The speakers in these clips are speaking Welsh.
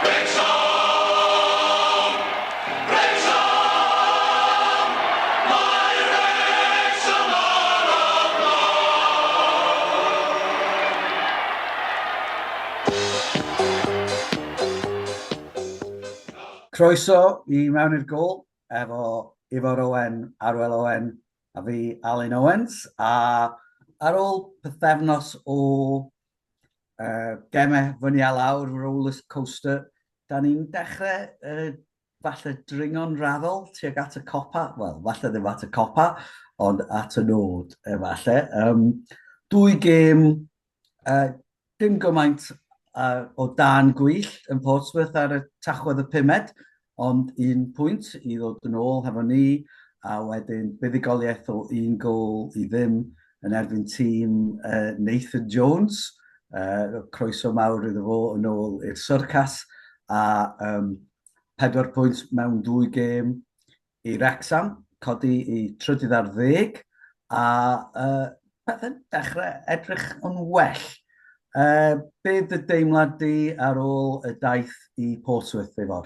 Wrecsam! Wrecsam! Mae Wrecsam ar y blaen! Croeso i Mewn i'r Gôl efo Ifor Owen, Arwel Owen a fi, Alun Owens. A ar ôl pythefnos o gemau fyny a lawr, roller coaster, da ni'n dechrau falle dringo'n raddol tuag at y copa. Wel, falle ddim at y copa, ond at y nod, efallai. Dwy gêm, dim gymaint o dan gwyllt yn Portsmouth ar y Tachwedd y pumed, ond un pwynt i ddod yn ôl hefo ni, a wedyn buddugoliaeth o un gôl i ddim yn erbyn tîm Nathan Jones. Croeso mawr iddo fo yn ôl i'r syrcas, a 4 pwynt mewn dwy gêm i Wrecsam, codi i trydydd ar ddeg, a pethau'n dechrau edrych yn well. Be dy deimlad di ar ôl y daith i Portsmouth, Ifor?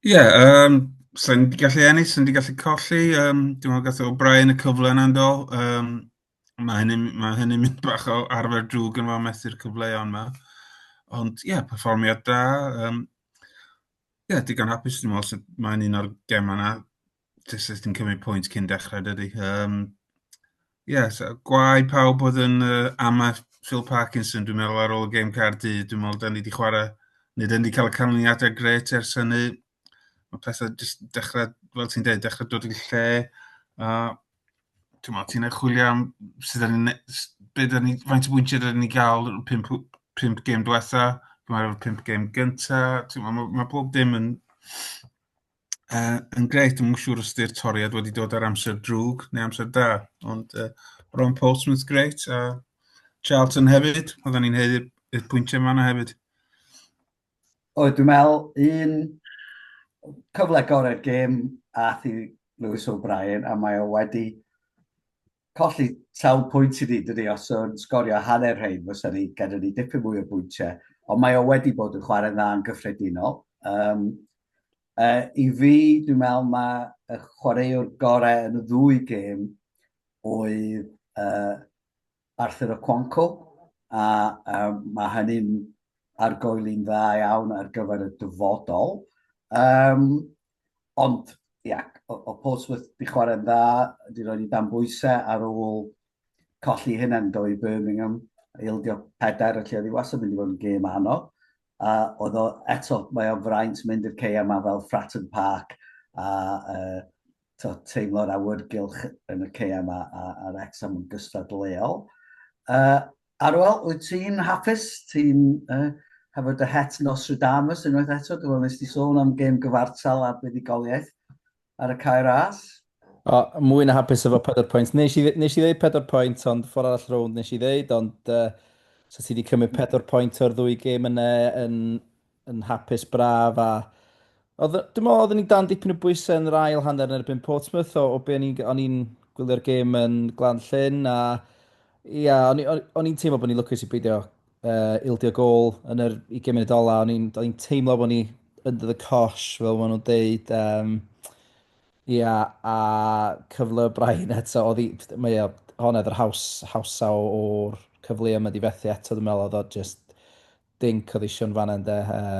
Ie, yeah, sa'n di gallu ennill, sa'n di gallu colli. Dwi'n meddwl gath O'Brien y cyfle yna'n do. Mae hynny'n ma hynny mynd bach o arfer drwg yn fawr methu'r cyfleon yma. Ond ie, yeah, perfformiad da. Ie, yeah, digon hapus dwi'n meddwl. So, mae'n un o'r gemau yna. Jyst ti'n cymryd pwynt cyn dechrau, dydy. Ie, so, gwae pawb oedd yn ama Phil Parkinson, dwi'n meddwl, ar ôl y gêm Caerdydd. Dwi'n meddwl, da ni wedi chwarae, neu da ni wedi cael y canlyniadau grêt ers hynny. Mae pethau jyst dechrau, fel ti'n dweud, dechrau dod i'r lle. A ti'n meddwl, ti'n chwilio am sydd yn, be da ni, faint o bwyntiau da ni gael pump gêm diwetha, mae'r 5 gêm gynta. Ti'n meddwl, mae bob dim yn grêt. Dwi'm yn siŵr os ydy'r toriad wedi dod ar amser drwg neu amser da, ond Ron Portsmouth grêt, a Charlton hefyd, oedden ni'n haeddu'r pwyntiau yma hefyd. Oedd, dwi'n meddwl, un cyfle gorau'r gêm ath i Lewis O'Brien, a mae o wedi colli sawl pwynt i ni, dydy, os o'n sgorio hanner rhain, fysa ni gyda ni dipyn mwy o bwyntiau. Ond mae o wedi bod yn chwarae'n dda yn gyffredinol. I fi, dwi'n meddwl mae y chwaraewr gorau yn y ddwy gêm oedd Arthur Okonkwo, a mae hynny'n argoeli'n dda iawn ar gyfer y dyfodol. Ond, ia, o Portsmouth di chwarae'n dda, di roi ni dan bwysau ar ôl colli hynna'n do i Birmingham, ildio 4, felly oedd hi wastad mynd i fod yn gêm anodd. A oedd o eto, mae o'n fraint mynd i'r ceia yma fel Fratton Park a teimlo'r awyrgylch yn y ceia yma a Wrexham yn gystadleuol. Arwel, wyt ti'n hapus? Ti'n hefo dy het Nostradamus unwaith eto? Dwi'n meddwl nes ti sôn am gêm gyfartal a buddugoliaeth ar y Cae Ras. O, mwy na hapus efo 4 pwynt. Nes i, nes i ddeud 4 pwynt, ond ffordd arall rownd nes i ddeud, ond so ti wedi cymryd 4 pwynt o'r ddwy gêm yna yn, yn hapus braf a oedd, dwi'n meddwl oedden ni dan dipyn o bwysau yn yr ail hanner yn erbyn Portsmouth o, o be o'n i'n o'n i'n gwylio'r gêm yn Glan Llyn a ia, o'n i'n teimlo bod ni'n lwcus i beidio ildio gôl yn yr 20 munud ola. O'n i'n teimlo bod ni under the cosh, fel maen nhw'n deud. Ia, a cyfle O'Brien eto, oedd hi, mae o, hon oedd yr haws, hawsa o'r cyfleoedd mae di fethu eto, dwi'n meddwl, oedd o just dinc oedd eisiau'n fanna ynde.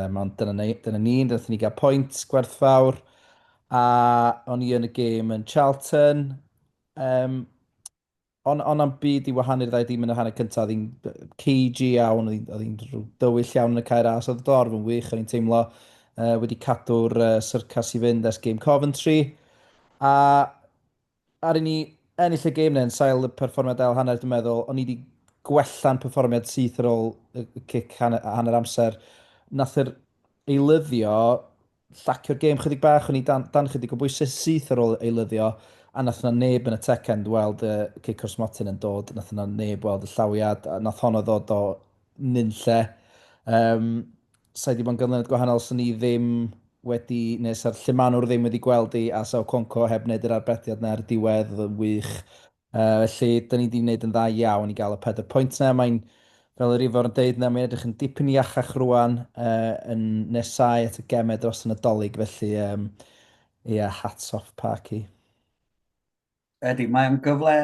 Ond dyna ni, dyna ni, dyna ni gael pwynt gwerthfawr. A o'n i yn y gêm yn Charlton. Ond am byd i wahanu'r ddau dîm yn y hanner cyntaf, oedd hi'n cagey iawn, oedd hi'n rhyw dywyll iawn yn y Cae Ras, oedd y dorf yn wych, o'n i'n teimlo wedi cadw'r syrcas i fynd ers gêm Coventry. A ar i ni ennill y gêm 'na yn sail y perfformiad ail hanner, dwi'n meddwl, o'n i wedi gwella'n perfformiad syth ar ôl y cic hanner, hanner amser. Nath yr eilyddio llacio'r gêm chydig bach, o'n i dan, dan chydig o bwysau syth ar ôl eilyddio, a nath yna neb yn y tech end weld y cic o'r smotyn yn dod, nath yna neb weld y llawiad, a nath honno ddod o nunlle. Sa i 'di bod yn ganlyniad gwahanol, 'swn i ddim wedi, neu sa'r llumanwr ddim wedi gweld i, a sa Okonkwo heb wneud yr arbediad 'na ar y diwedd, oedd o'n wych. Felly, da ni wedi gwneud yn dda iawn i gael y 4 pwynt 'na. Mae'n Fel yr Ifor yn deud na, mae'n edrych yn dipyn iachach rwan yn nesau at y gemau dros y Nadolig, felly um, yeah, hats off Parky. Ydy, mae'n gyfle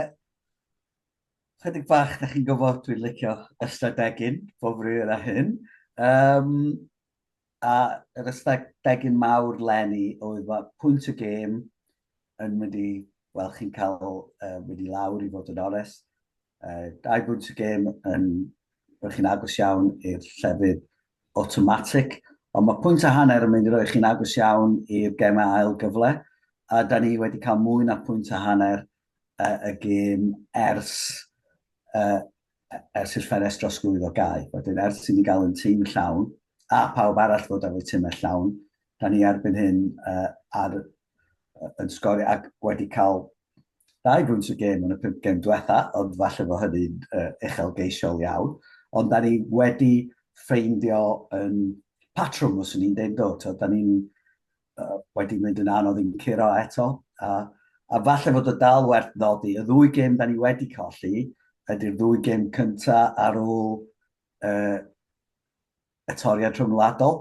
chydig bach, da chi'n gwybod, dwi'n licio ystadegyn bob rhywun a hyn. Um, a yr ystadegyn mawr lenni oedd ma pwynt y gêm yn mynd i, wel, chi'n cael mynd i lawr i fod yn onest. 2 bwynt y gêm yn, rydych chi'n agos iawn i'r llefydd automatic, ond mae pwynt a hanner yn mynd i roi chi'n agos iawn i'r gemau ail gyfle, a da ni wedi cael mwy na pwynt a hanner y gêm ers i'r ffenest drosglwyddo gau. Wedyn, ers i ni gael yn tîm llawn, a pawb arall fod efo'u tîmau llawn, da ni erbyn hyn ar, yn sgorio ac wedi cael 2 bwynt y gêm yn y pump gêm diwetha, ond falle fod hynny'n uchelgeisiol iawn. Ond da ni wedi ffeindio yn patrwm, os ni'n dweud do. So, da ni'n wedi mynd yn anodd i'n curo eto. A falle fod y dal werth nodi, y ddwy gêm da ni wedi colli ydy'r ddwy gêm cynta ar ôl y toriad rhyngwladol.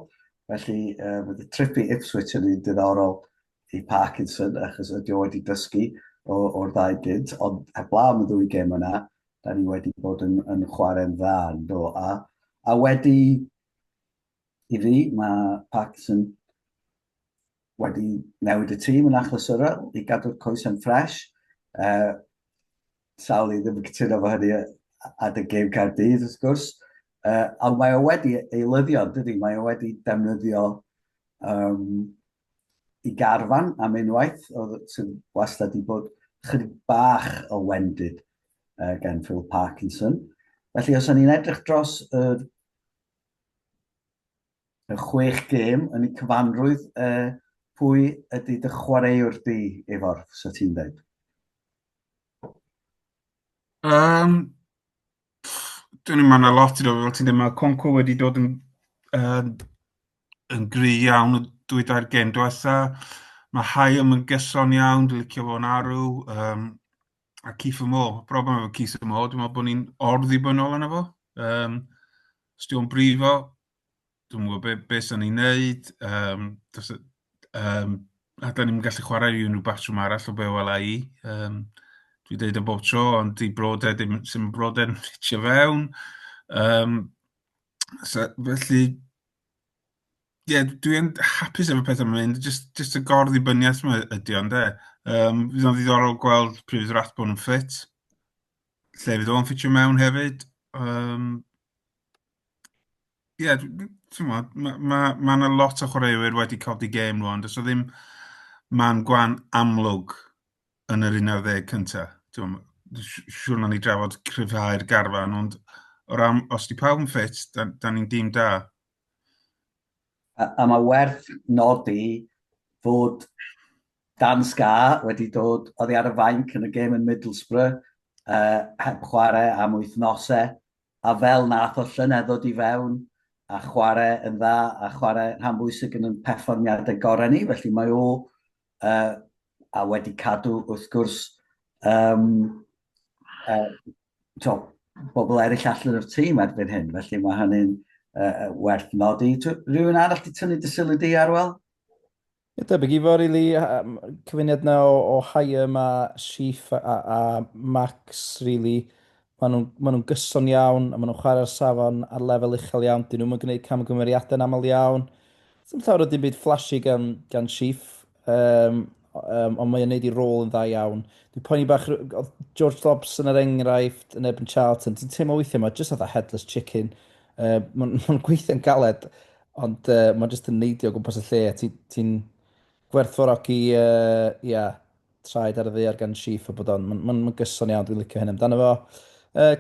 Felly, fydd y trip i Ipswich yn un diddorol i Parkinson, achos ydy o wedi dysgu o'r ddau gynt, ond heblaw am y ddwy gêm yna, da ni wedi bod yn chwarae'n dda, yn do. A wedi i fi, mae Parkinson wedi newid y tîm yn achlysurol i gadw'r coesau'n ffres. Sawl i ddim yn cytuno fo hynny adeg gêm Caerdydd, wrth gwrs. Ond mae o wedi eilyddio, dydy? Mae o wedi defnyddio i garfan am unwaith, oedd sydd wastad wedi bod chydig bach o wendid gan Phil Parkinson. Felly, os o'n ni'n edrych dros y 6 gêm yn eu cyfanrwydd, pwy ydy dy chwaraewr di, Ifor, fysa ti'n dweud? Dwi'n i'n mynd lot i ddod, fel ti'n dweud, mae Okonkwo wedi dod yn gry iawn y dwy dair gêm diwetha. Mae Hyam yn gyson iawn, dwi'n licio fo'n arw. A Kieffer Moore, broblem efo Kieffer Moore, dwi'n meddwl bod ni'n or-ddibynnol yna fo. Os di o'n brifo, dwi'n gwybod be sy'n ni'n neud. A da ni'n gallu chwarae i unrhyw batrwm arall o be wela i. Dwi'n deud o bob tro, ond di Broadhead ddim, sy'n Broadhead yn ffitio fewn. So, felly, ie, yeah, dwi'n hapus efo pethau mae'n mynd, just y gor-ddibyniaeth yma ydy o'n de. Fydd o'n ddiddorol gweld pryd fydd Rathbone yn ffit. Lle fydd o'n ffitio mewn hefyd. Ie, yeah, ti'n gwbod, mae ma, ma 'na lot o chwaraewyr wedi codi gêm rwan. Does o ddim man gwan amlwg yn yr 11 cyntaf. Siwr na ni drafod cryfhau'r garfan, ond o ran, os di pawb yn ffit, da ni'n dîm da. A mae werth nodi fod Dan Scarr wedi dod oddi ar y fainc yn y gêm yn Middlesbrough, heb chwarae am wythnosau, a fel nath o llynedd ddod i fewn a chwarae yn dda a chwarae rhan bwysig yn ein perfformiadau gorau ni, felly mae o a wedi cadw wrth gwrs to, bobl eraill allan o'r tîm erbyn hyn, felly mae hynny'n werth nodi. Rhywun arall di tynnu dy sylw di, Arwel? Ie, debyg i fo, really, cyfuniad na o Hyam a Sheaf a Max, really. Maen nhw'n ma nhw gyson iawn, a maen nhw'n chwarae'r safon ar lefel uchel iawn. Dyn nhw'n gwneud camgymeriadau'n aml iawn. Dim llawer o dim byd flashy gan Sheaf, ond mae'n neud ei rôl yn dda iawn. Dwi'n poeni bach, oedd George Dobson er enghraifft yn erbyn Charlton, ti'n teimlo weithiau mae just fatha headless chicken. Mae'n ma gweithio'n galed, ond mae'n just yn neidio o gwmpas y lle, a ti'n ti gwerthfawrogi ia, traed ar y ddaear gan Sheaf a bod o'n, mae'n ma, ma gyson iawn, dwi'n licio hynny amdano fo.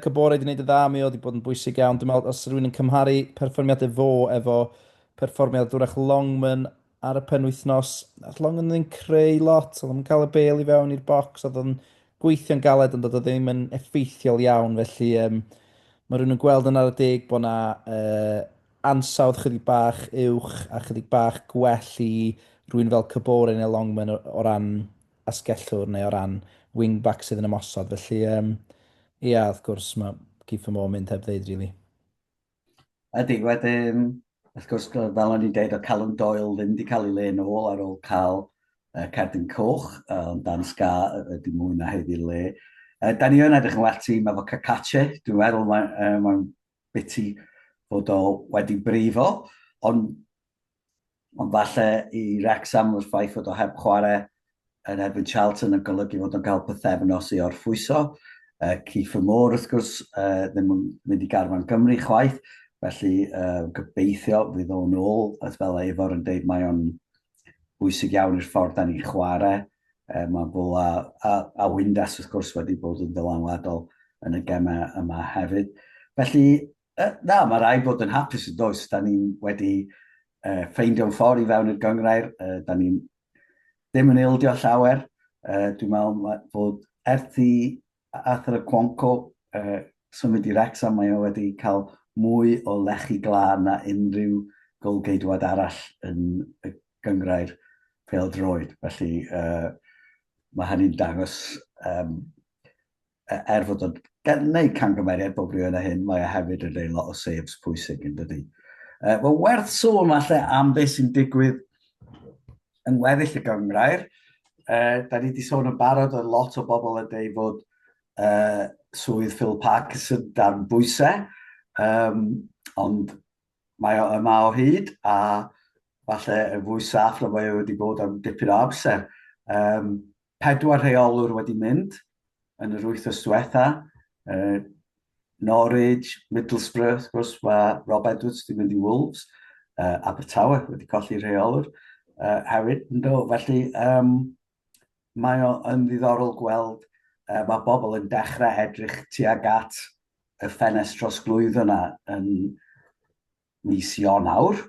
Kabore wedi gwneud y dda, mi oedd wedi bod yn bwysig iawn. Dwi'n meddwl, os rhywun yn cymharu perfformiadau fo efo perfformiad wrach Longman ar y penwythnos, nath Longman ddim creu lot, oedd o'n cael y bêl i fewn i'r bocs, oedd o'n gweithio'n galed, ond oedd o ddim yn effeithiol iawn, felly mae rhywun yn gweld yn ar y deg bod na ansawdd chydig bach uwch a chydig bach gwell i rhywun fel Kabore neu Longman o ran asgellwr neu o ran wing-back sydd yn ymosod. Felly, ia, wrth gwrs, mae Kieffer Moore mynd heb ddeud, really. Ydy, wedyn, wrth gwrs, fel o'n i'n deud, o Callum Doyle ddim wedi cael ei le yn ôl ar ôl cael cerdyn coch, ond Dan Scar ydy mwy na haeddu le. Da ni yn edrych yn well tîm efo Cacace, dwi'n meddwl mae'n mae biti fod o wedi brifo, ond Ond falle i Wrecsam, o'r ffaith fod o heb chwarae yn erbyn Charlton yn golygu fod o'n cael pythefnos i orffwyso. Kieffer Moore, wrth gwrs, ddim yn mynd i garfan Gymru chwaith, felly gobeithio fydd o'n ôl. As fel Eivor yn deud, mae o'n bwysig iawn i'r ffordd da ni'n chwarae. Mae fo a, a, a Windass, wrth gwrs, wedi bod yn ddylanwadol yn y gemau yma hefyd. Felly, Na, mae rhaid bod yn hapus yn does. Da ni'n wedi ffeindio'n ffordd i fewn i'r gynghrair. Da ni'n ddim yn ildio llawer. Dwi'n meddwl fod ers i Arthur Okonkwo symud i Wrecsam, mae o wedi cael mwy o lechi glân na unrhyw golgeidwad arall yn y gynghrair pêl-droed. Felly mae hynny'n dangos um, er fod o'n gwneud camgymeriad bob rhywun a hyn, mae o hefyd yn gwneud lot o saves pwysig yn dydy. Wel, werth sôn falle am beth sy'n digwydd yng ngweddill y gynghrair. Da ni wedi sôn yn barod o lot o bobl yn dweud fod swydd Phil Parkinson dan bwysau, um, ond mae o yma o hyd a falle yn fwy saff na mae o wedi bod am dipyn o amser. Um, pedwar rheolwr wedi mynd yn yr wythnos diwetha. Norwich, Middlesbrough, wrth gwrs, mae Rob Edwards wedi mynd i Wolves. Abertawe wedi colli rheolwr hefyd. Ynddo, felly um, mae o yn ddiddorol gweld uh, mae bobl yn dechrau edrych tuag at y ffenest drosglwyddo yna yn mis Ionawr.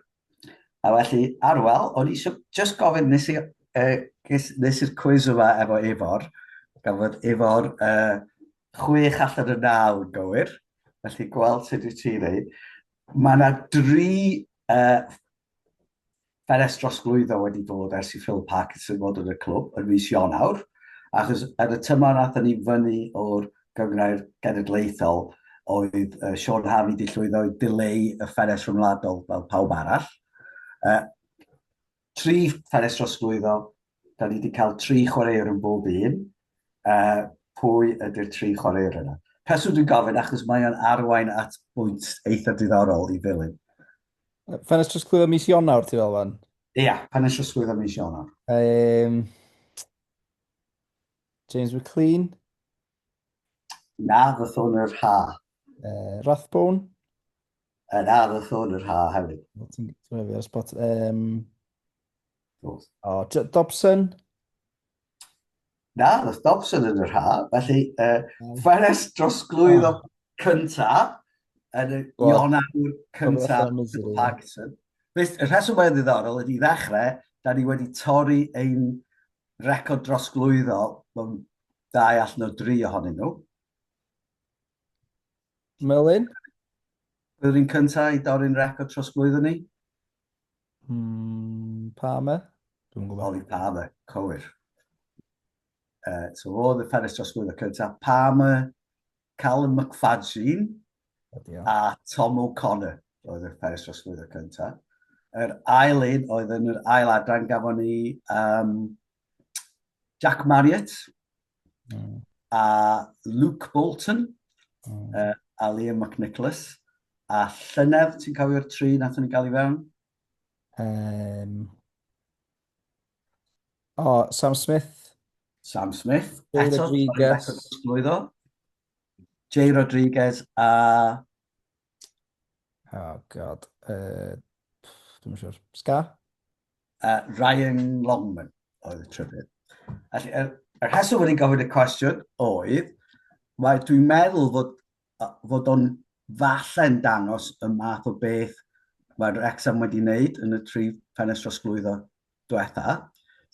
A felly, Arwel, o'n i eisiau just gofyn, nes i, uh, nes i'r cwiz yma efo Ifor, gan fod Ifor 6 allan o 9 yn gywir, felly gweld sut wyt ti'n neud. Mae yna dri ffenest drosglwyddo wedi bod ers i Phil Parkinson fod yn y clwb yn mis Ionawr, achos ar y tymor nathon ni fyny o'r Gynghrair Genedlaethol oedd uh, Sean Harvey di llwyddo i dileu y ffenest rhyngwladol fel pawb arall. Uh, tri ffenest drosglwyddo, da ni wedi cael tri chwaraewr yn bob un. Uh, pwy ydy'r tri chwaraewr yna? Rheswm dwi'n gofyn achos mae o'n arwain at bwynt eitha diddorol i ddilyn. Ffenest trosglwyddo mis Ionawr, ti fel fan? Ia, ffenest trosglwyddo mis Ionawr. Um, James McLean? Na, ddoth o'n yr ha. Rathbone? Na, ddoth o'n yr ha hefyd. Ti'n fi ar y spot. Um, oh, Dobson? Na, ddoth Dobson yn yr ha. Felly, ffenest drosglwyddo oh. cynta yn y Ionawr cynta Parkinson. Y rheswm mae'n ddiddorol ydy i ddechrau, da ni wedi torri ein record drosglwyddo mewn dau allan o dri ohonyn nhw. Merlin? Yr un cyntaf i dorri'n record trosglwyddo ni? Palmer? Dwi'n gwybod. Ollie Palmer, cywir. So oedd y ffenest drosglwyddo cyntaf. Palmer, Callum McFadzean a Tom O'Connor oedd y ffenest drosglwyddo cyntaf. Yr ail un oedd yn yr ail adran gafon ni um, Jack Marriott a Luke Bolton a Liam McNicholas. A llynedd, ti'n cofio'r tri nath ni gael i fewn? O, Sam Smith. Sam Smith. Jay Rodriguez. Jay Rodriguez a... Oh, God. Dwi'm yn siŵr. Scar? Ryan Longman oedd y trydydd. Felly, yr, yr rheswm wedi gofyn y cwestiwn oedd, mae dwi'n meddwl fod, fod o'n falle'n dangos y math o beth mae Wrexham wedi wneud yn y tri ffenest drosglwyddo diwetha,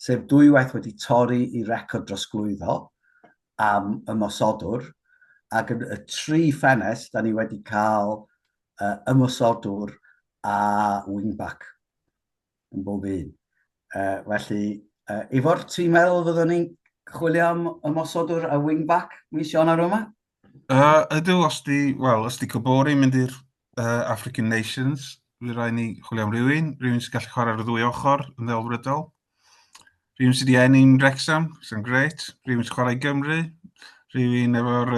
sef dwywaith wedi torri i record drosglwyddo am ymosodwr, ac yn y tri ffenest, da ni wedi cael ymosodwr a wingback yn bob un. Felly, Ifor, ti'n meddwl fyddwn ni'n chwilio am ymosodwr a wingback mis Ionawr yma? Ydw, os di, wel, os di Kabore mynd i'r African Nations, fydd rhaid ni chwilio am rhywun, rhywun sy'n gallu chwarae ar y ddwy ochr yn ddelfrydol. Rhywun sydd wedi enni'n Wrexham, sy'n gret. Rhywun sy'n chwarae i Gymru. Rhywun efo'r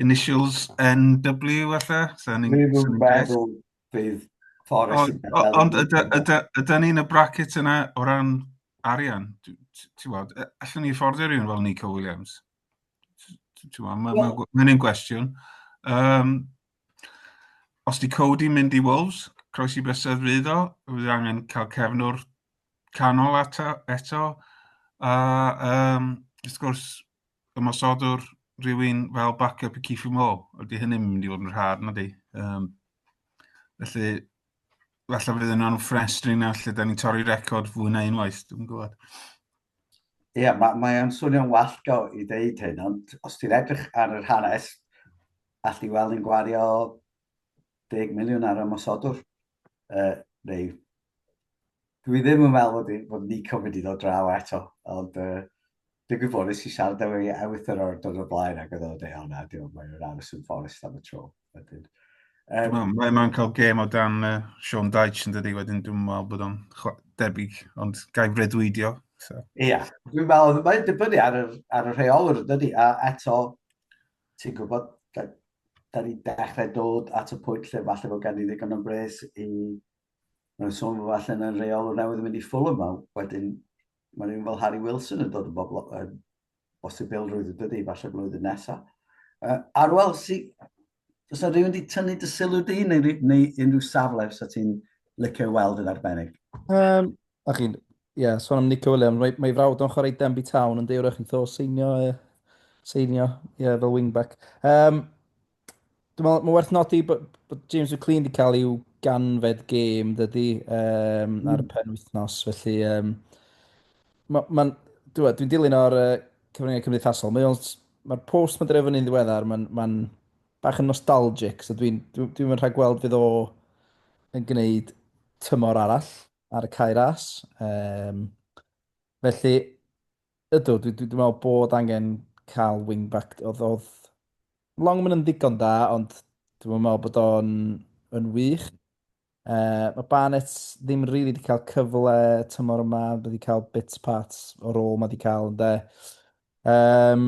initials NW, falle. Dwi'n meddwl bydd Forest yn Ond ydy ni'n y bracket yna o ran arian? Ti'n gwybod, allwn ni fforddio rhywun fel Nico Williams? Ti'n gwybod, mae'n ma, ma, ma gwestiwn. Os di Cody mynd i Wolves, croesi bysedd fydd o, fydd angen cael cefnwr canol ato, eto. A wrth gwrs, ymosodwr rhywun fel backup i Kieffer Moore. Ydy hynny'n mynd i fod yn rhad, na di? Felly, falle fydd yna'n ffrestri yna lle da ni'n torri record fwy na unwaith, dwi'n gwybod. Ie, yeah, mae, mae o'n swnio'n wallgo i ddeud hyn, ond os ti'n edrych ar yr hanes, allu weld yn gwario 10 miliwn ar ymosodwr. Neu, dwi ddim yn meddwl fod, fod Nico mynd i ddod draw eto, ond dwi'n gwybod, nes i siarad efo i ewythr o'r dod o'r blaen ac oedd o'n dweud, o na, diolch, mae'n aros yn Forest am y tro. Wedyn, Mae'n ma cael gêm o dan Sean Dyche yn dydi, wedyn dwi'n meddwl bod o'n debyg, ond gai freuddwydio. So. Ie, yeah, dwi'n meddwl, mae'n dibynnu ar y, ar y rheolwr, dydi, a eto, ti'n gwybod, da, da ni'n dechrau dod at y pwynt lle falle bod gen i ddigon o bres i... Mae'n sôn fod falle yna'n rheolwr newydd yn mynd i Fulham, a wedyn mae rhywun fel Harry Wilson yn dod yn bobl, yn bosibilrwydd yn dydi, falle blwyddyn nesaf. Arwel, si, oes yna rhywun wedi tynnu dy sylw di, neu, neu unrhyw safle fysa ti'n licio weld yn arbennig? A chi'n, ie, yeah, sôn am Nico Williams, mae, mae frawd o'n chwarae Denby Town yn deirach yn tho seinio, seinio, ie, yeah, fel wingback. Dwi'n meddwl, mae werth nodi bod, bod James McLean wedi cael i'w ganfed gêm, dydy, ar y pen wythnos, felly um, mae'n, ma, dwi'n dwi dilyn o'r cyfryngau cymdeithasol, mae o'n, mae'r post mae'n drefnu fyny'n ddiweddar, mae'n ma bach yn nostalgic, so dwi'n dwi, dwi, dwi rhag gweld fydd o yn gwneud tymor arall ar y cae ras. Um, felly, ydw, dwi'n dwi, dwi meddwl bod angen cael wing-back. Oedd, oedd Longman yn ddigon da, ond dwi'n meddwl bod o'n yn wych. Mae Barnett ddim rili wedi cael cyfle tymor yma, wedi cael bits parts o rôl mae wedi cael, ynde. Um,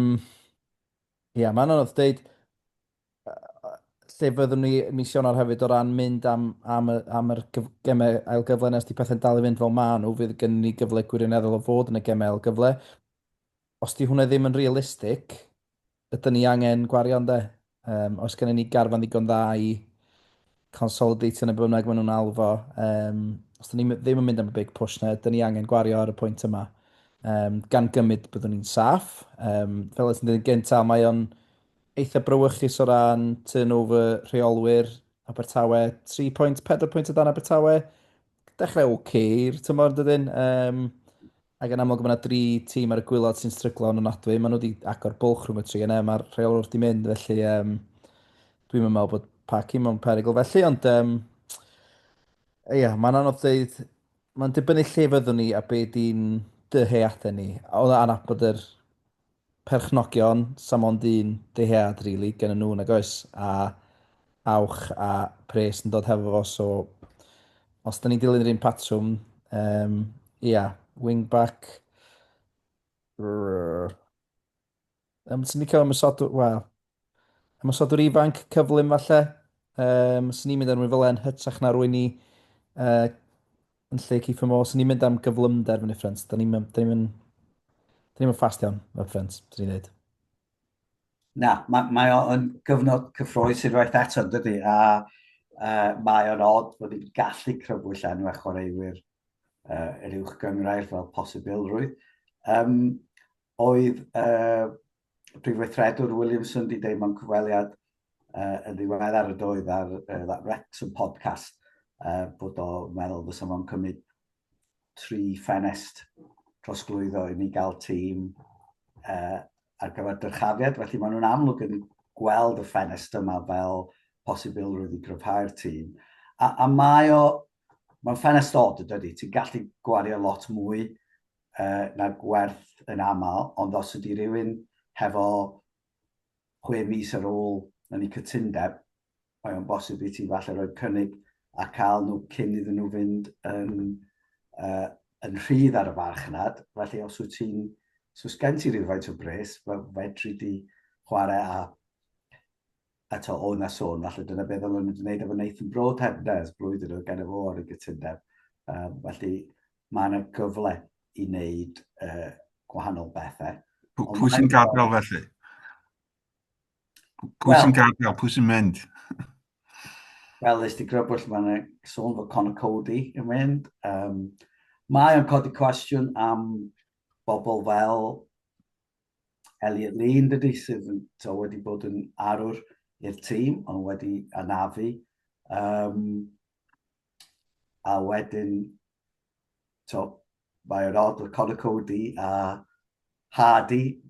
Ia, yeah, mae'n anodd dweud lle fyddwn ni mis Ionawr hefyd o ran mynd am, am, y, am yr gemau ail gyfle nes di pethau'n dal i fynd fel maen nhw, fydd gen ni gyfle gwirioneddol o fod yn y gemau ail gyfle. Os di hwnna ddim yn realistig, ydyn ni angen gwario ynde? Um, oes gennym ni garfan ddigon dda i consolidatio neu bynnag maen nhw'n alw fo. Um, os dyn ni ddim yn mynd am y big push na, ydyn ni angen gwario ar y pwynt yma. Um, gan gymryd byddwn ni'n saff. Um, fel ydyn ni'n gyntaf, mae o'n eitha brawychus o ran turnover rheolwyr Abertawe. 3 pwynt, 4 pwynt o dan Abertawe. Dechrau oce okay i'r tymor, dydyn. Um, Ac yn amlwg mae yna dri tîm ar y gwaelod sy'n stryglo yn ofnadwy. Maen nhw wedi agor bwlch rhwng y tri yna, mae'r rheolwr wedi mynd, felly um, dwi'n meddwl bod Parky mewn perygl felly, ond um, ia, mae'n anodd dweud, mae'n dibynnu lle fyddwn ni a be di'n dyheadau ni. Ond anabod yr perchnogion, sa mond un dyhead rili gennyn nhw nag oes, a awch a pres yn dod hefo fo, so os da ni'n dilyn yr un patrwm, um, ia, wing-back, um, sy'n licio ymosodwr, wel, ymosodwr ifanc, cyflym falle, um, sy'n ni'n mynd am rhywun fel e'n hytrach na rwy'n i uh, yn lle Kieffer Moore, sy'n ni'n mynd am gyflymder fyny ffrynt. Da ni'n da ni da ni'n fast iawn up front, sy'n ni'n dweud. Na, mae, mae o'n gyfnod cyffroes unwaith eto, dydy, a mae o'n od bod ni'n gallu crybwyll enwau chwaraewyr yr uwch gynghrair fel posibilrwydd. Um, oedd prif weithredwr Williamson wedi deud mewn cyfweliad yn ddiweddar y doedd ar That Wrexham podcast bod o'n meddwl fysa fo'n cymryd tri ffenest trosglwyddo i ni gael tîm ar gyfer dyrchafiad. Felly maen nhw'n amlwg yn gweld y ffenest yma fel posibilrwydd i gryfhau'r tîm. A, a mae o, mae'n ffenest od, ydy, ti'n gallu gwario lot mwy na gwerth yn aml, ond os ydy rhywun hefo 6 mis ar ôl yn eu cytundeb, Mae o'n bosib i ti falle rhoi cynnig a cael nhw cyn iddyn nhw fynd yn, yn rhydd ar y farchnad. Felly os wyt ti'n, os oes gen ti rhywfaint o bres, fedri di chwarae a eto oedd na sôn, falle dyna beth oedden nhw wedi gwneud efo Nathan Broadhead ynde, ers blwyddyn oedd gen fo ar y gytundeb. Felly mae yna gyfle i wneud gwahanol bethau. Pwy sy'n gadael felly? Pwy sy'n gadael? Pwy sy'n mynd? Wel, nes di grybwyll, mae yna sôn fod Conor Coady yn mynd. Mae o'n codi cwestiwn am bobl fel Elliot Lee, yn dydy, sydd yn, to, wedi bod yn arwr i'r tîm, ond wedi anafu. A wedyn, to, mae o'n od o Conor Coady a Hardy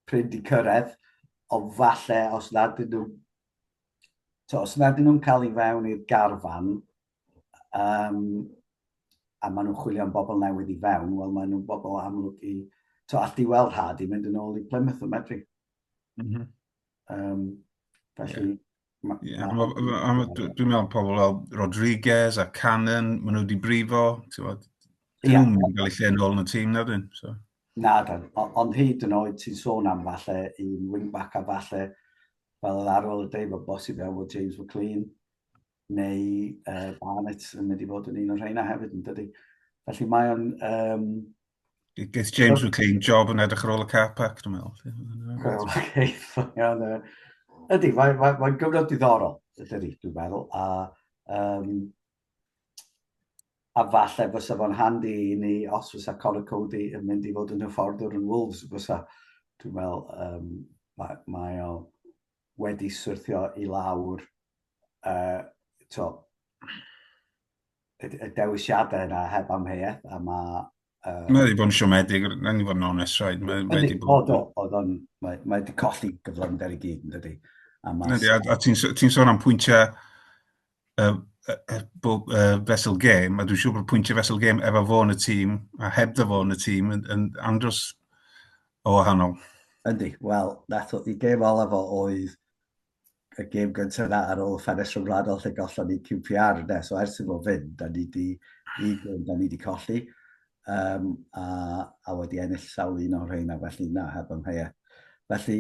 prin di cyrraedd, ond falle os nad ydyn nhw, to, os nad ydyn nhw'n cael i fewn i'r garfan, a maen nhw'n chwilio am bobl newydd i fewn, wel maen nhw'n bobl amlwg i... To, all di weld Hardy mynd yn ôl i Plymouth yn medru. Felly... Yeah. Yeah, dwi'n meddwl pobl fel Rodriguez a Cannon, maen nhw wedi brifo. Dyn nhw'n mynd i gael eu lle yn ôl yn y tîm na dyn. So. Na, dan. Ond hyd yn oed ti'n sôn am falle un wingback a falle fel yr arwel y deud, mae bosib iawn fod James McLean neu Barnett yn mynd i fod yn un o'r rheina hefyd, yn dydy. Felly mae o'n... Geith James McLean job yn edrych ar ôl y car park, dwi'n meddwl. Wel, geith. Ydy, mae'n mae, mae gyfnod diddorol, ydy, dwi'n meddwl. A, a falle fysa fo'n handi i ni os fysa Conor Coady yn mynd i fod yn hyfforddwr yn Wolves, fysa. Dwi'n meddwl, mae, mae o wedi syrthio i lawr to, y dewisiadau yna heb amheuaeth, a mae... Mae wedi bod yn siomedig, rhaid ni fod yn onest, rhaid. Mae wedi bod... Oedd o'n, mae, mae wedi colli gyflymder i gyd, yn dydy. A, ma... a, a ti'n ti sôn am pwyntiau fesul gêm, a dwi'n siŵr bod pwyntiau fesul gêm efo fo yn y tîm, a heb fo yn y tîm, yn, yn andros o wahanol. Yndi, wel, nath o, i gêm olaf o oedd y gêm gyntaf yna ar ôl y ffenest rhyngwladol lle gollon ni QPR, ynde? So ers iddo fo fynd, da ni di, un gêm da ni di colli, a, a wedi ennill sawl un o'r rheina, felly na, heb amheuaeth. Felly,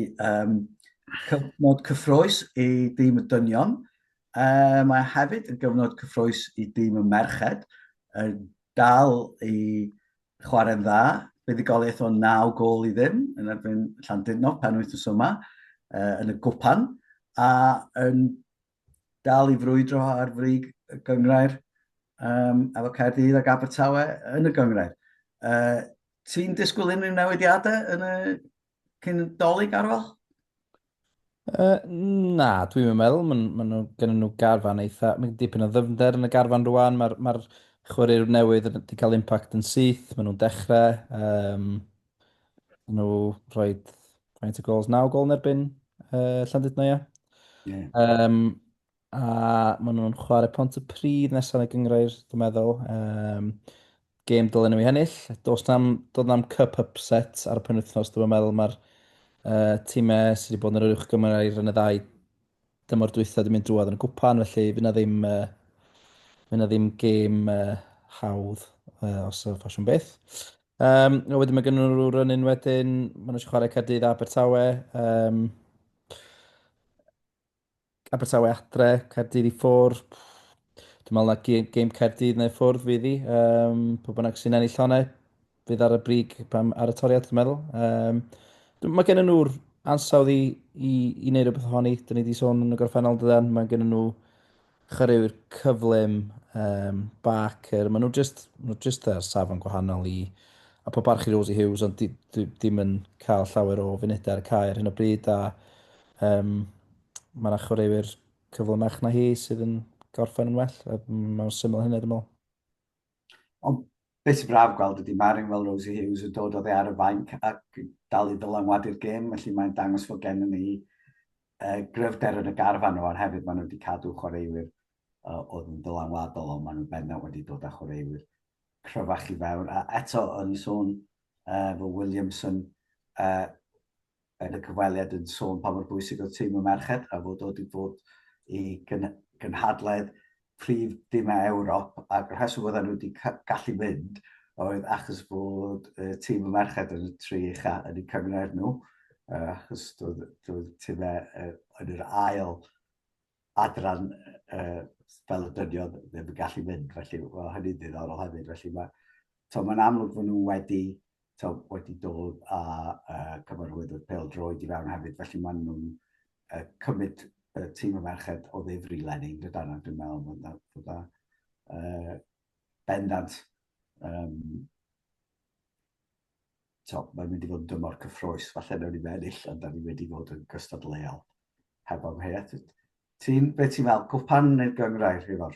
cyfnod cyffrous i dîm y dynion. Mae hefyd yn gyfnod cyffrous i dîm y merched, yn dal i chwarae'n dda, buddugoliaeth o 9 gôl i ddim yn erbyn Llandudno pen wythnos yma yn y gwpan, a yn dal i frwydro ar frig y gynghrair efo Caerdydd ac Abertawe yn y gynghrair. Ti'n disgwyl unrhyw newidiadau yn y cyn Dolig, Arwel? Na, dwi'n meddwl. Maen ma nhw, gen nhw garfan eitha... Mae'n dipyn o ddyfnder yn y garfan rwan. Mae'r ma chwaraewyr newydd wedi cael impact yn syth. Maen nhw'n dechrau. Maen nhw rhoi faint o gols? 9 gol yn erbyn Llandudno, ie. Yeah. A maen nhw'n chwarae Pontypridd nesaf yn y gynghrair, dwi'n meddwl. Gêm dylen nhw i ennill. Does na'm, doedd na'm cup upset ar y penwythnos, dwi'n meddwl. Mae'r tîmau sydd wedi bod yn yr uwch gynghrair yn y ddau dymor dwytha wedi mynd drwodd yn y gwpan, felly fydd na ddim, fydd na ddim gêm hawdd os o ffasiwn beth. A wedyn mae gen nhw run-in wedyn, maen nhw eisiau chwarae Caerdydd a Abertawe. Abertawe adre, Caerdydd i ffwrdd. Dwi'n meddwl na gêm Caerdydd neu ffwrdd fydd hi. Pwy bynnag sy'n ennill honna, fydd ar y brig pam, ar y toriad, dwi'n meddwl. Mae gen nhw'r ansawdd i, i, i wneud rhywbeth ohoni. Dyn ni wedi sôn yn y gorffennol, dydan. Mae gen nhw chwaraewyr cyflym, Barker. Maen nhw just, maen nhw just ar safon gwahanol i... A pob barch i Rosie Hughes, ond di, di, dim yn cael llawer o funudau ar y cae ar hyn o bryd. A mae yna chwaraewyr cyflymach na hi sydd yn gorffen yn well. Mae'n syml hynny, dwi'n meddwl. Ond beth sy'n braf gweld ydy mae rhywun fel Rosie Hughes yn dod oddi ar y fainc ac dal i ddylanwadu'r gêm, felly mae'n dangos fod gennym ni gryfder yn y garfan rwan hefyd. Maen nhw wedi cadw chwaraewyr oedd yn ddylanwadol, ond maen nhw'n bendant wedi dod â chwaraewyr cryfach i fewn. A eto, o'n i sôn efo Williamson yn y cyfweliad yn sôn pa mor bwysig oedd tîm y merched a fod o wedi bod i gynhadledd prif dimau Ewrop, ac y rheswm oedden nhw wedi gallu mynd oedd achos bod y tîm y merched yn y tri ucha yn eu cynghrair nhw, achos doedd, doedd timau yn yr ail adran fel y dynion ddim yn gallu mynd, felly well, hynny'n ddiddorol hefyd. Felly mae, to, mae'n amlwg fod nhw wedi, to, wedi dod â cyfarwyddwr pêl-droed i fewn hefyd, felly maen nhw'n cymryd y tîm y merched o ddifri 'leni, yn dydan? A dwi'n meddwl bod 'na, bod 'na bendant um, to, mae'n mynd i fod yn dymor cyffrous, falle newn ni'm ennill, ond da ni'n mynd i fod yn gystadleuol heb amheuaeth. Ti'n, be ti'n fel, cwpan neu'r gynghrair, Ifor?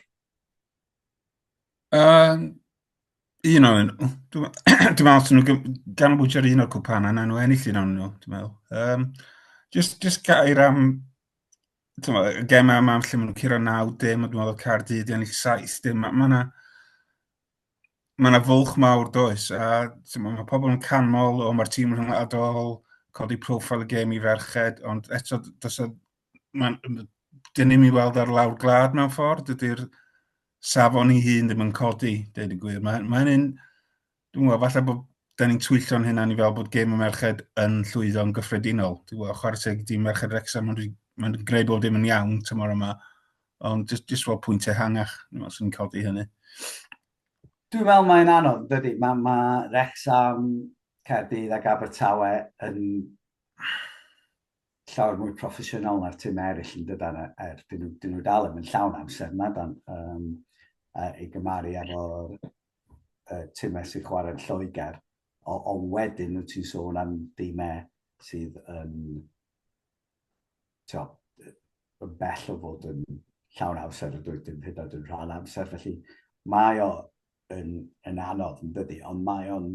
Un o'n nhw. Dwi'n dwi meddwl os nhw ganolbwyntio ar un o'r cwpanau, na nhw ennill un o'n nhw, dwi'n meddwl. Um, just, just gair am y gemau yma lle maen nhw'n curo 9-dim, a dwi'n meddwl Caerdydd i ennill 7-dim. Mae ma 'na ma 'na fwlch mawr does, a mae pobl yn canmol, o mae'r tîm rhyngwladol, codi proffil y gêm i ferched, ond eto, does o, mae'n, dyn ni'n ei weld ar lawr gwlad mewn ffordd, dydy'r safon ei hun ddim yn codi, dweud y gwir. Mae'n mae hynny'n, dwi'n gwybod, falle bod da ni'n twyllo'n hynna ni fel bod gêm y merched yn llwyddo'n gyffredinol. Dwi'n gwybod, chwarae teg dîm merched Wrexham, mae'n mae gwneud bob dim yn iawn tymor yma, ond just, just fel pwynt ehangach, dwi'n meddwl sy'n codi hynny. Dwi'n meddwl mae'n anodd, dydy. Mae, mae Wrexham, Caerdydd ac Abertawe yn llawer mwy proffesiynol na'r timau eraill yn dydan, er dyn nhw, dyn nhw dal ddim yn llawn amser na dan, um, i gymaru efo'r timau sy'n chwarae yn Lloegr. Ond wedyn wyt ti'n sôn am dimau sydd yn, tio, yn bell o fod yn llawn amser a dwyt dim hyd yn oed yn rhan amser. Felly mae o yn, yn anodd yn dydy, ond mae o'n,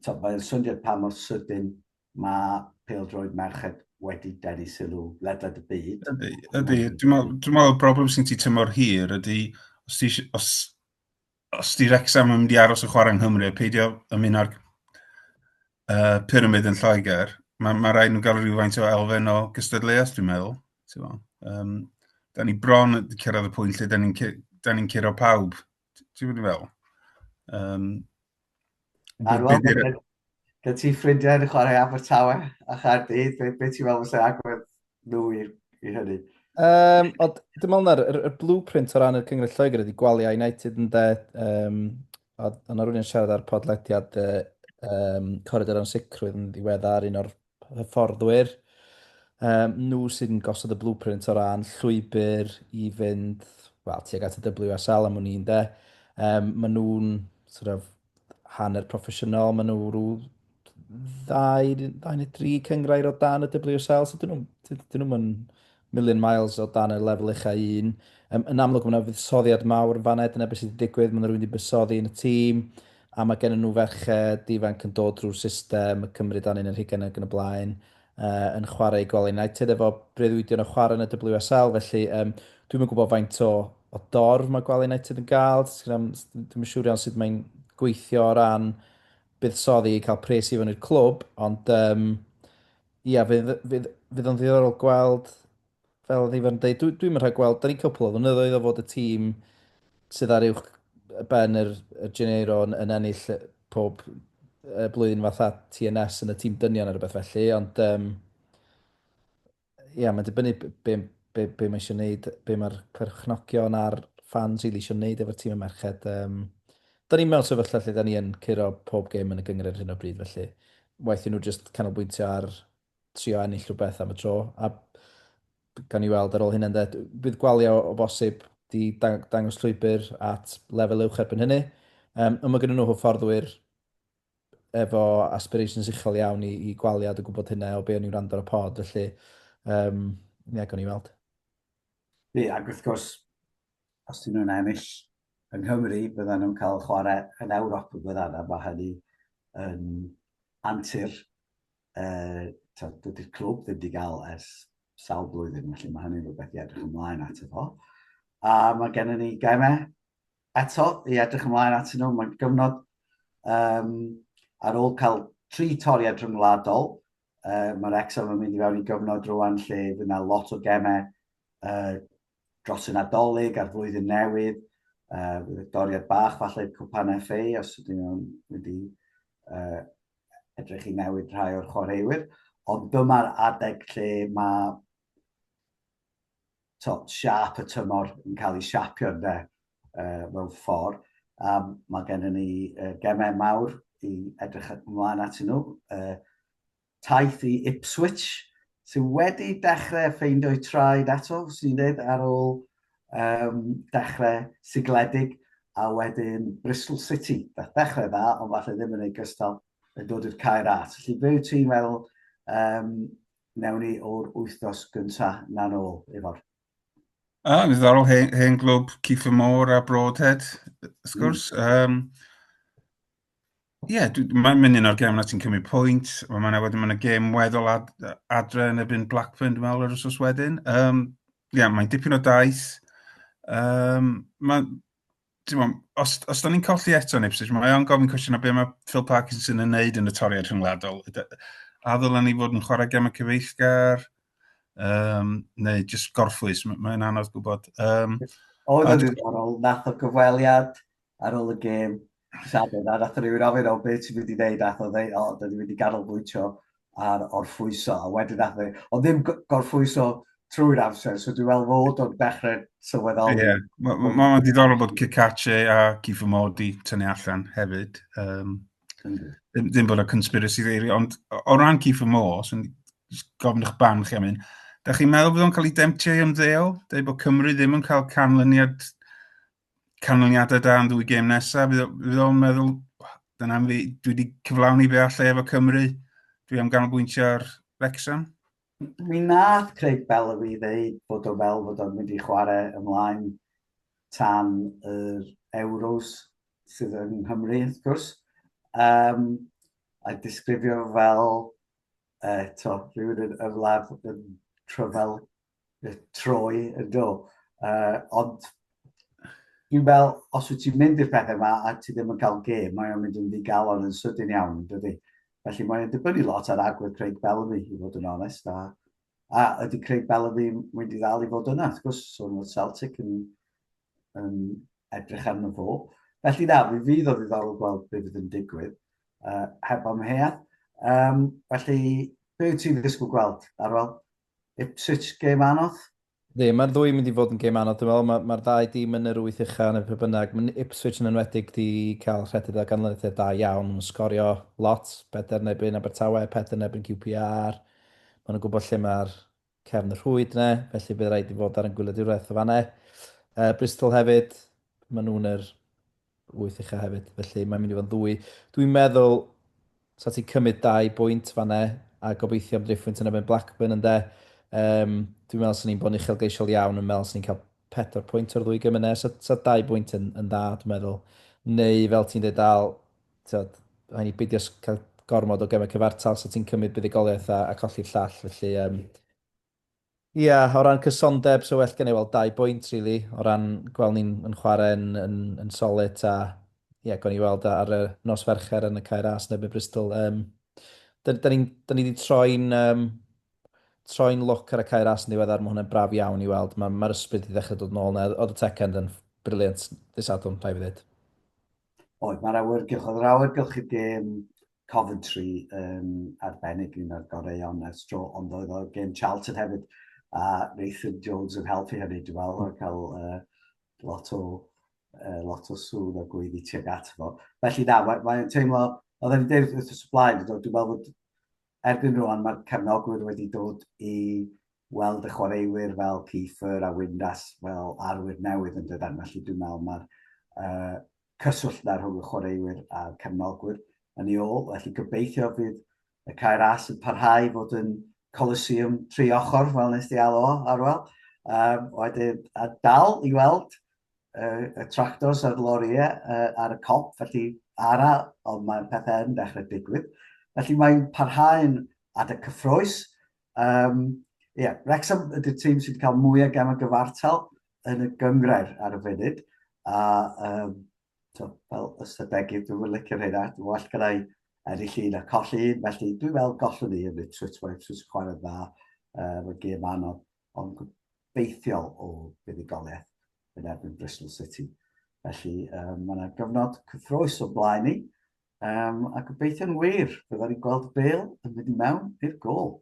mae o'n syniad pa mor sydyn mae pêl-droed merched wedi denu sylw ledled y byd. Ydy, ydy. Dwi'n meddwl, dwi meddwl y broblem sy'n ti tymor hir ydy, os ti, os, os ti Wrexham yn mynd i aros yn chwarae yng Nghymru, peidio ymuno â'r pyramid yn Lloegr, mae ma rhaid nhw gael rhywfaint o elfen o gystadleuaeth, dwi'n meddwl. Um, da ni bron yn cyrraedd y pwynt lle da ni'n da ni curo pawb. Ti'n mynd i fel? Um, Arwel, Gen ti ffrindiau yn chwarae Abertawe a Chaerdydd, be, be ti'n meddwl fysa agwedd nhw i, i hynny? Um, ond dwi'n meddwl na'r yr, yr blueprint o ran y Cyngor Lloegr ydy Gwalia United yn de. Um, a yna rwy'n siarad ar podlediad uh, um, Corridor Ansicrwydd yn ddiweddar, un o'r hyfforddwyr. Um, nhw sy'n gosod y blueprint o ran llwybr i fynd, wel, tuag at y WSL am wn i'n de. Um, maen nhw'n sort of, hanner proffesiynol, maen nhw rhyw ddau, ddau neu dri cyngrair o dan y WSL, so dyn nhw'n dyn nhw'n million miles o dan y lefel ucha un. Um, yn amlwg, mae yna fuddsoddiad mawr yn fanna, dyna beth sydd wedi digwydd, mae yna rhywun wedi buddsoddi yn y tîm, a mae gen nhw ferched ifanc yn dod drwy'r system, y Cymru dan un ar hugain ac yn y blaen, uh, yn chwarae i Gwale United efo breuddwydion o chwarae yn y WSL, felly um, dwi'm yn gwybod faint o, o dorf mae Gwale United yn gael, dwi'm yn siŵr iawn sut mae'n gweithio o ran buddsoddi i cael pres i fewn i'r clwb, ond um, ia, fydd, fydd, fydd o'n ddiddorol gweld, fel oedd Ifan yn dweud, dwi'n dwi rhaid gweld, da ni'n cwpl o flynyddoedd o fod y tîm sydd ar uwch ben yr, yr Gennaro yn, yn ennill pob blwyddyn fatha TNS yn y tîm dynion neu rhywbeth felly, ond um, ia, mae'n dibynnu be, be, be, be mae eisiau gwneud, be mae'r perchnogion a'r fans rili eisiau gwneud efo'r tîm y merched. Um, da ni mewn sefyllfa lle da ni yn curo pob gêm yn y gynghrair ar hyn o bryd, felly waeth i nhw jyst canolbwyntio ar trio ennill rhywbeth am y tro, a gawn ni weld ar ôl hynna ynde. Bydd Gwalia o, o bosib di dang dangos llwybr at lefel uwch erbyn hynny. Um, ond mae gen nhw hyfforddwyr efo aspirations uchel iawn i, i Gwalia, dwi'n gwybod hynna o be o'n i'n wrando ar y pod, felly um, ie, gawn ni weld. Ie, ac wrth gwrs, os dyn nhw'n ennill yng Nghymru, byddan nhw'n cael chwarae yn Ewrop y byddan, a mae hynny yn antur uh, dydy'r clwb ddim wedi gael ers sawl blwyddyn, felly mae hynny'n rhywbeth i edrych ymlaen ato fo. A mae gennym ni gemau eto i edrych ymlaen atyn nhw. Mae'n gyfnod um, ar ôl cael tri toriad rhyngwladol, uh, mae'r Wrexham yn mynd i fewn i gyfnod rwan lle fydd yna lot o gemau dros y Nadolig a'r flwyddyn newydd, doriad bach falle Cwpan FA os ydyn nhw'n mynd i edrych i newid rhai o'r chwaraewyr, ond dyma'r adeg lle mae to, siâp y tymor yn cael ei siapio ynde, mewn ffordd. A mae gennym ni gemau mawr i edrych ymlaen atyn nhw. Taith i Ipswich, sydd wedi dechrau ffeindio'i traed eto, swn i'n dweud, ar ôl um, dechrau sigledig, a wedyn Bristol City. Dath dechrau dda, ond falle ddim yn ei gystal yn dod i'r Cae Ras. Felly, be wyt ti'n meddwl um, newn ni o'r wythnos gyntaf na'n ôl, Ifor? Ah, ddiddorol, hen, hen glwb Kieffer Moore a Broadhead, wrth gwrs. Um, Ie, yeah, mae'n mynd un o'r gem na ti'n cymryd pwynt. Mae yna wedyn mae'n gêm weddol ad, adre yn erbyn Blackburn, dwi'n meddwl, yr wythnos wedyn. Um, yeah, mae'n dipyn o daith. Um, mae, ti'n os, os da ni'n colli eto yn Ipswich, mae o'n gofyn cwestiwn o be mae Phil Parkinson yn neud yn y toriad rhyngwladol. A ddylen ni fod yn chwarae gemau cyfeillgar, um, neu jyst gorffwys, mae'n anodd gwybod. Um, Oedd yn ddiddorol, nath o gyfweliad ar ôl y gêm Sadwrn, a nath rhywun ofyn, o, beth ti'n mynd i wneud? Nath o ddeud, o, da ni'n mynd i ganolbwyntio ar orffwyso. A wedyn nath o ddeud, o, ddim gorffwyso trwy'r amser, so dwi'n meddwl fod o'n dechrau sylweddoli. Ie, yeah. mae'n ma, ma diddorol bod Kikache a Kieffer Moore di tynnu allan hefyd. Um, ddim, ddim bod y conspiracy theory, ond o ran Kieffer Moore, so gofyn eich barn chi am hyn, da chi'n meddwl bod o'n cael ei demtio i ymddeol? Dweud bod Cymru ddim yn cael canlyniad canlyniadau da yn ddwy gêm nesaf, fydd o'n meddwl, dyna fi, dwi wedi cyflawni be allai efo Cymru, dwi am ganolbwyntio ar Wrexham. Mi nath Craig Bellamy ddeud bod o'n fel bod o'n mynd i chwarae ymlaen tan yr Euros sydd yng Nghymru, wrth gwrs. Um, a disgrifio fel to, rhywun yn ymladd yn tryfel troi yn do. Ond dwi'n meddwl, os wyt ti'n mynd i'r pethau yma a ti ddim yn cael gêm, mae o'n mynd yn ddigalon yn sydyn iawn, yn dydy? Felly mae'n dibynnu lot ar agwedd Craig Bellamy, i fod yn onest. A, a ydy Craig Bellamy mynd i ddal i fod yna? Wrth gwrs, sôn fod Celtic yn, yn edrych arno fo. Felly na, mi fydd o ddiddorol gweld beth fydd yn digwydd, heb amheuaeth. Um, felly, be wyt ti'n ddisgwyl gweld, Arwel? Ipswich gêm anodd? Yndi, mae'r ddwy mynd i fod yn gêm anodd, dwi'n meddwl. Mae'r ma ddau dîm yn yr wyth ucha neu be bynnag. Mae Ipswich yn enwedig di cael rhediad o ganlyniadau da iawn. Maen nhw'n sgorio lot, bedair yn erbyn Abertawe, pedair yn erbyn QPR. Maen nhw'n gwybod lle mae'r cefn y rhwyd yna, felly bydd rhaid i fod ar yn gwyliadwriaeth o fanna. Bristol hefyd, maen nhw'n yr wyth ucha hefyd, felly mae'n mynd i fod yn ddwy. Dwi'n meddwl, sa ti'n cymryd 2 bwynt fanna a gobeithio am driphwynt yn erbyn Blackburn ynde. Um, dwi'n meddwl sy'n ni'n bod yn uchelgeisiol iawn yn meddwl sy'n ni'n cael 4 pwynt o'r ddwy gym yna, so, so 2 bwynt yn, yn dda, dwi'n meddwl. Neu fel ti'n dweud dal, tyd, rhaid ni beidio cael gormod o gemau cyfartal, so ti'n cymryd buddugoliaeth a, a colli'r llall, felly um, Ia, o ran cysondeb, so well gen i weld 2 bwynt, really, o ran gweld ni'n yn chwarae yn, yn, yn solid a ie, yeah, gawn ni weld ar y nos Fercher yn y Cae Ras yn erbyn Bristol. Um, da, da ni'n da ni wedi troi'n um, troi'n lwc ar y Cae Ras yn ddiweddar, mae hwnna'n braf iawn i weld. Mae'r ma ysbryd wedi ddechrau dod nôl yna. Oedd y tech end yn brilliant ddydd Sadwrn, rhaid fi ddweud. Oedd, mae'r awyrgylch, oedd yr awyrgylch y gêm Coventry yn arbennig, un o'r goreuon ers tro, ond oedd o'r gêm Charlton hefyd, a Nathan Jones yn helpu hynny, dwi'n meddwl, yn cael lot o uh, lot o sŵn o gweiddi tuag at fo. Felly na, mae'n mae teimlo, oedd e'n dweud wrth y blaen, dwi'n meddwl bod erbyn rwan mae'r cefnogwyr wedi dod i weld y chwaraewyr fel Kiefer a Windass fel arwyr newydd yn dydan, felly dwi'n meddwl mae'r uh, cyswllt 'na rhwng y chwaraewyr a'r cefnogwyr yn ei ôl, felly gobeithio fydd y Cae Ras yn parhau i fod yn Coliseum tri ochr, fel nes di alw o, Arwel. Um, wedyn, a dal i weld uh, y tractors a'r loriau uh, ar y cop, felly ara, ond mae'r pethau yn dechrau digwydd. Felly mae'n parhau'n adeg cyffroes. Um, yeah, Wrexham ydy'r tîm sydd wedi cael mwy o gemau gyfartal yn y gynghrair ar y funud, a um, to, fel ystadegydd, dwi'n licio hynna, dwi'n well gyda i ennill un a colli un, felly dwi'n meddwl gollwn ni yn Ipswich, mae Ipswich yn chwarae dda, uh, mae'n gêm anodd, ond obeithiol o fuddugoliaeth yn erbyn Bristol City. Felly, um, mae yna gyfnod cyffroes o blaen ni, um, a gobeithio'n wir, byddwn ni'n gweld Bale yn mynd i mewn i'r gol.